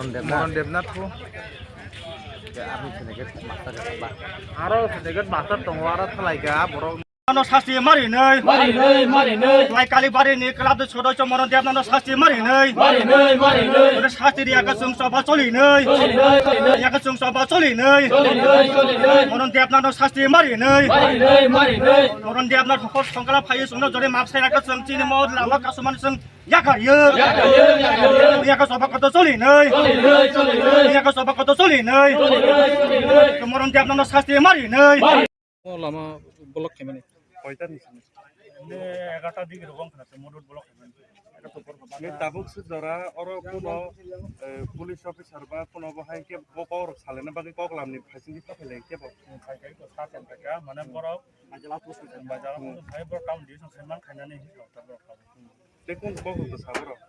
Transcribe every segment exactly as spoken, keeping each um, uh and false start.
Moron Debnath ko. Aro syndicate master tongo, aro thalaika borok. Ano sasti marinai. Marinai, marinai. Lai Kalibari ni club de sodocho Moron Debnath no sasti marinai. Marinai, marinai. Ore sasti riya ka sung sabha cholinai. Cholinai, cholinai. Riya ka sung sabha cholinai. Cholinai, cholinai. Moron Debnath no sasti marinai. Marinai, marinai. Moron Debnath hokor songkala phayo sungno jore map sai ka sung chini mo lama kasumani sung. Yakar yo. Yakar yo, yakar yo. Yakar soba koto choli noi. Choli noi, choli noi. Yakar soba koto choli noi. Choli noi, choli noi. Moron Debnath no sasti mari noi. Mari. O lama block khaimani. Koita ni sini? Ini egarta dik rokong khna se modot block khaimani. Ni tabuk sudara oro kuno, eh, police officer ba kuno bo hai ke bo kok rok salena bagwi kok lamni phaising di pakhai lai ke bo. Phai kai ko sa chen ka mane borok. Majala post hai borok town di song khaimang khainani hi borok. Tei kung kok rok sa borok?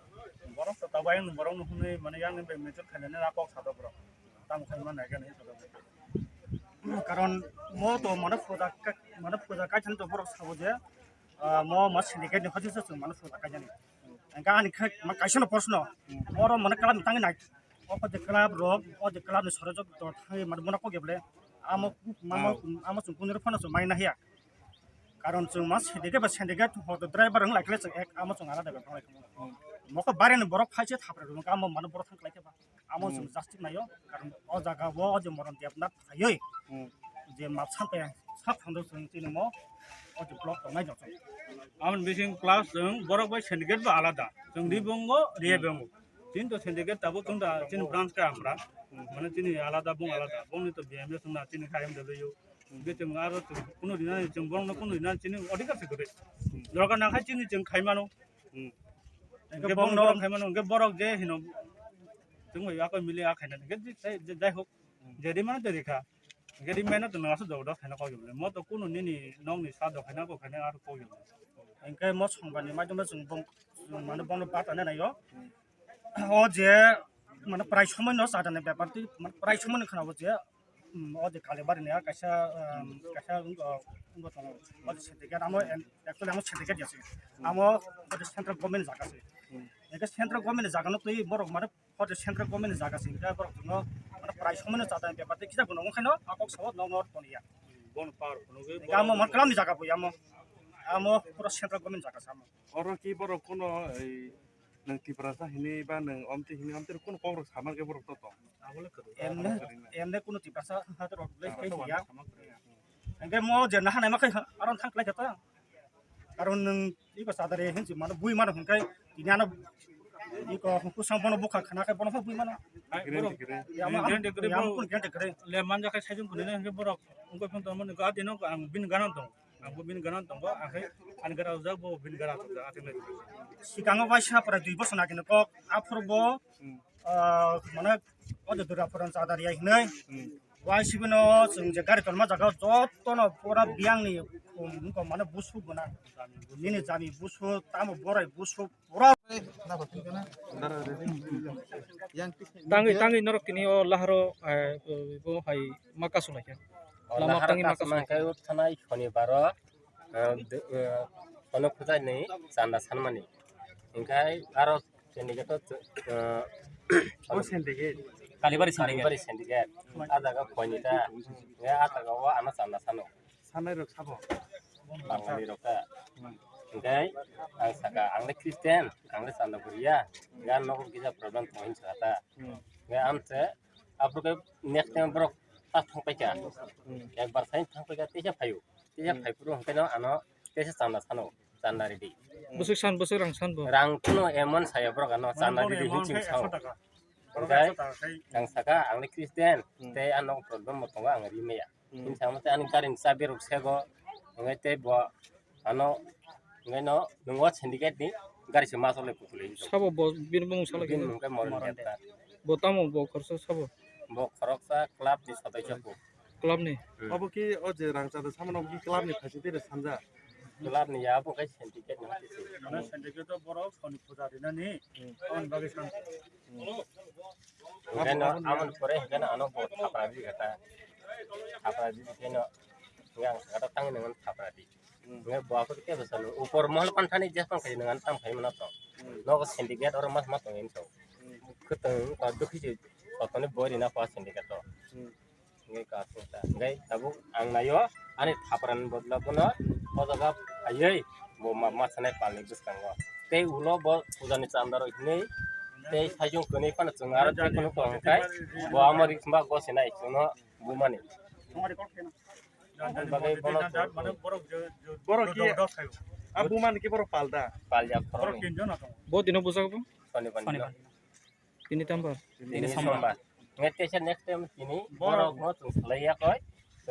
Borok to tabuk ayang borok no hwnwi mane yang ni bai mechuk khainani na kok sa borok. Tamo khai man nai gani. Karon mo to mane puja ka, mane puja ka chan to borok sabo je, ah, mo ma syndicate ni hojisa se mane puja ka jani. Engka ani khai ma kaisa no proshno. Oro mane club ni tangi nai. O je club rok, o je club ni sorojok to thai mane mona kok eble. Amo, amo, amo chung kundur phano chung mai na hiya. Karon chwng ma syndicate ba syndicate hoto driver wng lai khe chwng ek amo chwng alada bepar lai khe. Mokol bareni borok phai se thapra rwng amo mano borok thang lai khe ba. Amo chwng justice naio karon o jaga o je Moron Debnath phaiwi je map sampaya sak thangdo chwng tini mo o je block tongnai jok. Amoni bising class chwng borok bai syndicate ba alada. Chwng di bongo, riya bongo. Chini to syndicate tabuk chwng da chini branch ka amra. Mane chini alada bung alada. Bung ni to B M S na chini kayam de yo. Hingke chwng aro chwng kunu rina chwng borokno kunu rina chini odhikar se kwrwi. Dorkar nang khai chini chwng khai mano. Hingke borokno khai mano, hingke borok je hino chwng bai akoi mili a khaina hingke jai hok je ri mano de rikha. Hingke ri mano to nang aswk jogodo khaina kok yomle. Mo to kunu nini nokni sa do khaina kok khaina aro kok yomle. Hingke mo songba ni maidum chwng bong mane bono bata ne nayo. O je mane prai somoi no chadani bepar twi mane prai somoi no khna o je. Hmm, o je Kalibari ni a kaisa, um, kaisa wng-, o, wngbo tongo. O je syndicate, amo en-, actually amo syndicate ya se. Amo o je central government ni jaga se. Eke central government ni jaga no twi borok mane o je central government ni jaga se. Eke borok no mane prai somoi no chadani bepar twi kisa bono wngkhaino a kok sao no no toniya. Bono power phunugwi eke amo borok man kalam ni jaga bo amo. Amo pura central government ni jaga se amo. Oro ki borok kuno ei nwng Tiprasa hini ba nwng omti hini omti rok kuno kok rok sama khe borok to tong. Emne, emne kuno Tiprasa ha to rok le khe ya. Engke mo je naha naima khe aron thang klai khe ta. Karon nwng iko sadare hin si mano bui mano hingkai tini ano iko kusang bono bukha khana khe bono bui mano. Ai, borok, ya, ma, ya, ma, kun gyan tekre. Le manja khe sajung kunina hingke borok ungkoi phone tongmani ga dino ang bin ganan tong. Ang bo bini gana tongo, ang khe ani gara ujak, bo bini gara ujak, atwng lai. Sikango bai sapra dui bosor nagini kok, aphuru bo, ah, mane, o de Durga Puran chadar ya hinui. Wai sibino chwng je gari tolma jaga jotono pura biyangni, um, wngkha mane busu gwnang. Nini jami busu, tamo borai busu, pura. Tangwi, tangwi norok tini o laharo, eh, bo hai ma kasu lai khe. O lama laharo tangwi ma kasu kasu lai khe. Thanai shonibaro, eh, de-, eh, kono khujai ni chanda sanmani. Hingkai aro syndicate to, eh, o syndicate. Kalibari syndicate. Kalibari syndicate. A jaga koini ta. Ya a jaga o ano chanda sano. Sanai rok sabo. Bangali rok ta. Hingkai ang saka, ang le Christian, ang le chanda buriya. Gan nogo kisa problem tong hin saka ta. Hingkai amse, aphuru khe next time borok ta thang paikha. Ekbar sai thang paikha, teisa phaio. Teisa phai phuru hingkai no ano teisa chanda sano, chanda ready. Bwswk san, bwswk rang san bo. Rang kuno emon saya borok ano chanda ready hin ching sao. Hingkai ang saka, ang le Christian, tei ano problem bo tongo, ang ri maya. Hini samo tei ani gari ni chabi rok sego, hingke tei bo ano, hingke no, nungo syndicate ni gari se ma chole kuchule hinwi. Sabo bo bini bumung salo bini khe bumung khe Moron Debnath. Bo tamo bo khoroksa sabo? Bo khoroksa club ni sodosyo bo. Club ni? Hmm. Obo ki o je rang chada samano obo ki club ni phaising tei sanja? Club ni ya, bo khe syndicate ni hati se. Mane syndicate o borok soni puja rinani, hmm, aboni bagwi san. Hingke no, aboni pore hingke no ano bo thapra di kata. Thapra di hingke no, hingke ang saka ta tangwi nang thapra di. Hingke bo ako kebo sanu, upor mohol panthani je tong khai nang tam khai mano to. Nogo syndicate oro mas mas tong to. Kwtwng kok dukhi se kotoni boi rina pa sindikato. Hmm. Ngai ka sungta. Ngai tabuk ang nayo ani thapran bodla bono o jaga phaiwi bo ma, ma sanai palni bwskango. Tei ulo bo pujani chanda rok hinwi tei sajung kwnwi phano chwng aro tei kono tong khe bo amo risk ma go sinai chwngno bumani. Bagwi bono borok ki a bumani ki borok palda. Palya borok khoroknwi. Tinjon ato. Bo dino bujak bo? Sonibar dino. Sonibar. Tini tambar? Tini sombar. Nge teisa next time tini borok no chwng salai ya koi.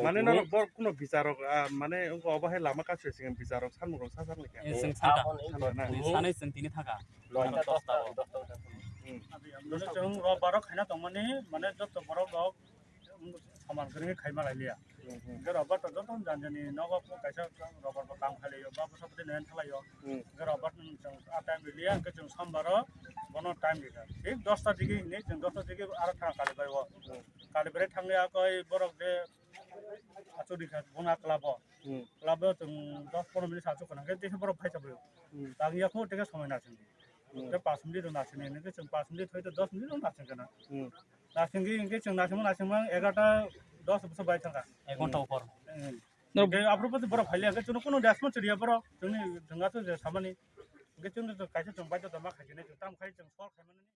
Mane no borok kuno bicharo, ah, mane wngkha obo hai lama kasu sing bicharo samung rok sa sa nang kha. Eh, chwng sangka. Sanai chwng tini thaka. Noita dosta, dosta. Hmm. Chwng rob baro khaina tongmani mane joto borok rok saman kwrwi khaima lai liya. Hmm, hmm. Hwnkhe rob to joto janjani nogo kaisa rob bo kam khalai yo ba bwsa bwtwi noyan khalai yo. Hmm. Hwnkhe rob chwng a time liya hwnkhe chwng sombar o bono time rikha. Thik dosta digi hinwi chwng dosta digi aro thang kali bai o. Hmm. Kali bai thangwi akoi borok je achuk rikha bono club o. Hmm. Club o chwng dos pondro minute achuk khna hwnkhe teisa borok phai chabai o. Hmm. Tang yakho teke somoi na chwng. Hmm. Te pas minute na chwng hwnkhe chwng pas minute hoito dos minute na chwng kana. Hmm. Nasingwi hwnkhe chwng nasingma nasingma egarta dos bwsa bai thangkha. Ek ghonta upor. Hmm. Hwnkhe aphuru borok phailiya hwnkhe chwngno kunu response riya borok. Chwngni chwng aswk je samani. Hwnkhe chwngno chwng kaisa chwng baidhota ma khaijinai chwng tamo khai chwng sol khaimani.